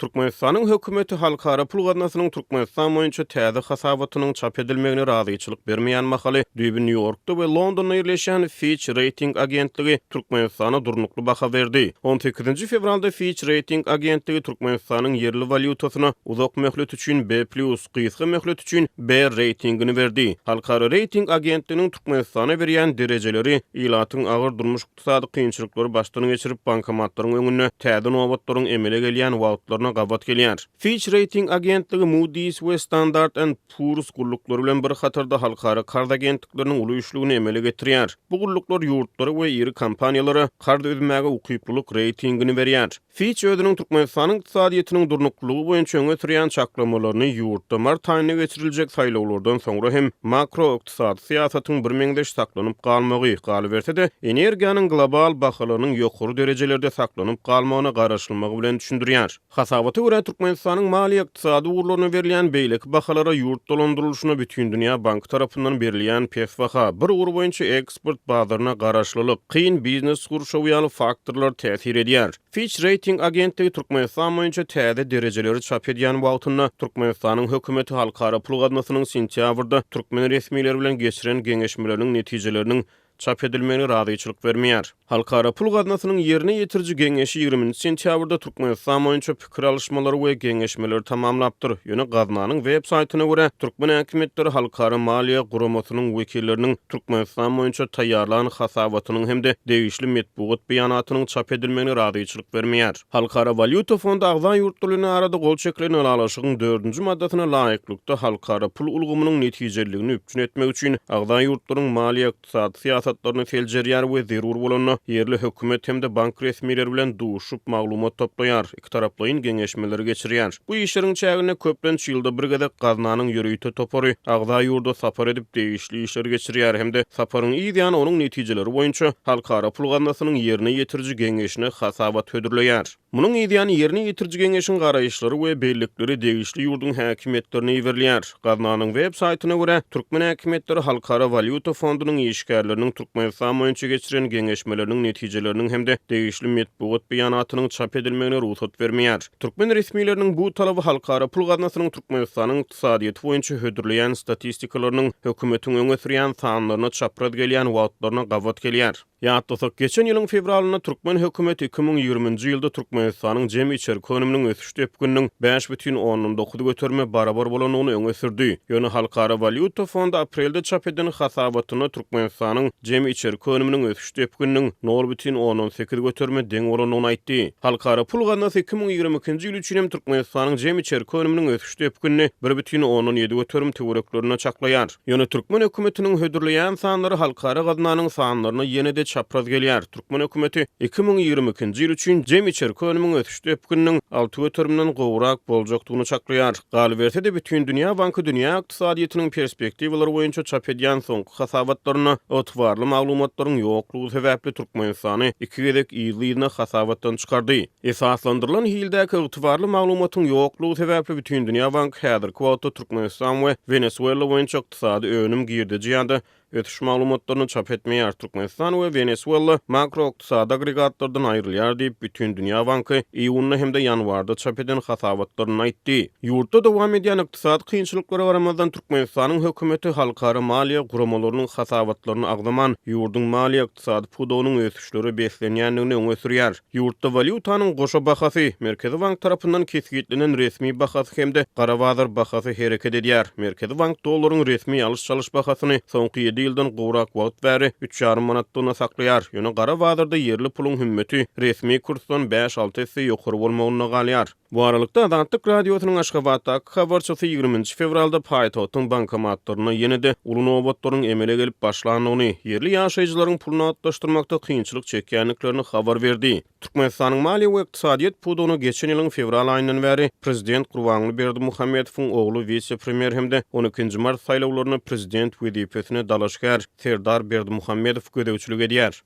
Türkmenistanyň hökümeti Halkara pul gaznasynyň Türkmenistan boýunça täze hasabatynyň çap edilmegine razyçylyk bermeýän mahaly, düýbi Nýu-Ýorkda we Londonda ýerleşýän Fitch Rating agentligi Türkmenistana durnukly baha berdi. On sekizinji fewralda Fitch Rating agentligi Türkmenistanyň ýerli walýutasyna uzak möhlet üçin B plýus, gysga möhlet üçin B reýtingini berdi. Halkara reýting agentliginiň Türkmenistana berýän derejeleri ilatyň agyr durmuş-ykdysady kynçylyklary başdan geçirip, bankomatlaryň öňünde täze nobatlaryň emele gelýän wagtlaryna gabat gelýär. Fitch Rating agentligi Moody's we Standard and Poor's gulluklary bilen bir hatarda halkara karz agentlikleriniň uly üçlügini emele getirýär. Bu gulluklar ýurtlara we iri kompaniýalara karz üzmäge ukyplylyk reýtingini berýär. Fitch özüniň Türkmenistanyň ykdysadyýetiniň durnuklylygy boýunça öňe sürýän çaklamalaryny ýurtda mart aýynda geçiriljek saýlawlardan soňra hem makroykdysady syýasatyň birmeňzeş saklanyp galmagy, galyberse-de, energiýanyň global bahalarynyň ýokary derejelerde saklanyp galmagyna garaşylmagy bilen düşündirýär. Hasabata görä, Türkmenistanyň maliýe-ykdysady ugurlaryna berilýän beýleki bahalara ýurt dolandyrylyşyna Bütindünýä banky tarapyndan berilýän pes baha, bir ugur boýunça eksport bazaryna garaşlylyk, kyn biznes gurşawy ýaly faktorlar täsir edýär. Fitch Rating agentligi Türkmenistan boýunça täze derejeleri çap edýän wagtynda, Türkmenistanyň hökümeti Halkara pul gaznasynyň sentýabrda türkmen resmileri bilen geçiren geňeşmeleriniň netijeleriniň çap edilmegine razyçylyk bermeýär. Halkara pul gaznasynyň ýerine ýetiriji geňeşi ýigriminji sentýabrda Türkmenistan boýunça pikir alyşmalary we geňeşmeleri tamamlapdyr. Ýöne gaznanyň web saýtyna görä, türkmen häkimiýetleri halkara maliýe guramasynyň wekilleriniň Türkmenistan boýunça taýýarlan hasabatynyň hem-de degişli metbugat beýanatynyň çap edilmegine razyçylyk bermeýär. Halkara walýuta fondy agza ýurtlar bilen arada gol çekilen ylalaşygyň dördünji maddasyna laýyklykda halkara pul ulgamynyň netijeliligini üpjün etmek üçin agza ýurtlaryň maliýe-ykdysady syýasatlaryny seljerýär we zerur bolanda ýerli hökümet hem-de bank resmileri bilen duşup maglumat toplaýar, ikitaraplaýyn geňeşmeleri geçirýär. Bu işleriň çäginde köplenç ýylda bir gezek gaznanyň ýörite topary agza ýurda sapar edip degişli işleri geçirýär hem-de saparyň yz ýany onuň netijeleri boýunça Halkara pul gaznasynyň ýerine ýetiriji geňeşine hasabat hödürleýär. Munuň yz ýany ýerine ýetiriji geňeşiň garaýyşlary we bellikleri degişli ýurduň häkimiýetlerine iberilýär. Gaznanyň web saýtyna görä, türkmen häkimiýetleri Halkara walýuta fondunyň işgärleriniň Türkmenistan boýunça geçiren geňeşmeleriniň netijeleriniň hem-de degişli metbugat beýanatynyň çap edilmegine rugsat bermeýär. Türkmen resmileriniň bu talaby Halkara pul gaznasynyň Türkmenistanyň ykdysadyýeti boýunça hödürleýän statistikalarynyň hökümetiň öňe sürýän sanlaryna çapraz gelýän wagtlaryna gabat gelýär. Ýatlasak, geçen ýylyň fewralynda türkmen hökümeti 2020-nji ýylda Türkmenistanyň jemi içerki önüminiň ösüş depgininiň 5,9 göterime barabar bolandygyny öňe sürdi. Ýöne Halkara walýuta fondy aprelde çap eden hasabatynda Türkmenistanyň jemi içerki önüminiň ösüş depgininiň 0,8 göterime deň bolandygyny aýtdy. Halkara pul gaznasy 2022-nji ýyl üçin hem Türkmenistanyň jemi içerki önüminiň ösüş depginini 1,7 göterim töwereklerinde çaklaýar. Ýöne türkmen hökümetiniň hödürleýän sanlary halkara gaznanyň sanlaryna ýene-de çapraz gelýär. Türkmen hökümeti 2022-nji ýyl üçin jemi içerki önümiň ösüş depgininiň alty göterimden gowrak boljakdygyny çaklaýar. Galyberse-de, Bütindünýä banky dünýä ykdysadyýetiniň perspektiwalary boýunça çap edýän soňky hasabatlarynda ygtybarly maglumatlaryň ýoklugy sebäpli Türkmenistany iki gezek yzly-yzyna hasabatdan çykardy. Esaslandyrylan hildäki ygtybarly maglumatyň ýoklugy sebäpli Bütindünýä banky häzirki wagtda Türkmenistan we Wenesuela boýunça ykdysady önüm, girdeji ýa-da ösüş maglumatlaryny çap etmeýär. Türkmenistan we Wenesuela makroykdysady agregatlardan aýrylýar diýip, Bütindünýä banky iýunda hem-de ýanwarda çap eden hasabatlarynda aýtdy. Ýurtda dowam edýän ykdysady kynçylyklara garamazdan, Türkmenistanyň hökümeti halkara maliýe guramalarynyň hasabatlaryny agzaman, ýurduň maliýe-ykdysady pudagynyň ösüşlere beslenýändigini öňe sürýär. Ýurtda walýutanyň goşa bahasy, Merkezi bank tarapyndan kesgitlenen resmi bahasy hem-de gara bazar bahasy hereket edýär. Merkezi bank dollaryň resmi alyş-çalyş bahasyny soňky ýedi ýyldan gowrak wagt bäri üç ýarym manatdygyna saklaýar. Ýöne gara bazarda ýerli puluň hümmeti resmi kursdan bäş-alty esse ýokary bolmagynda galýar. Bu aralykda, Azatlyk Radiosynyň Aşgabatdaky habarçysy ýigriminji fewralda paýtagtyň bankomatlarynda ýene-de uly nobatlaryň emele gelip başlandygyny, ýerli ýaşaýjylaryň pul nagtlaşdyrmakda kynçylyk çekýändiklerini habar berdi. Türkmenistanyň maliýe we ykdysadyýet pudagyna geçen ýylyň fewral aýyndan bäri prezident Gurbanguly Berdimuhamedowyň ogly wise-premýer hem-de on ikinji mart saýlawlarynda prezident wezipesine dalaşgär Serdar Berdimuhamedow gözegçilik edýär.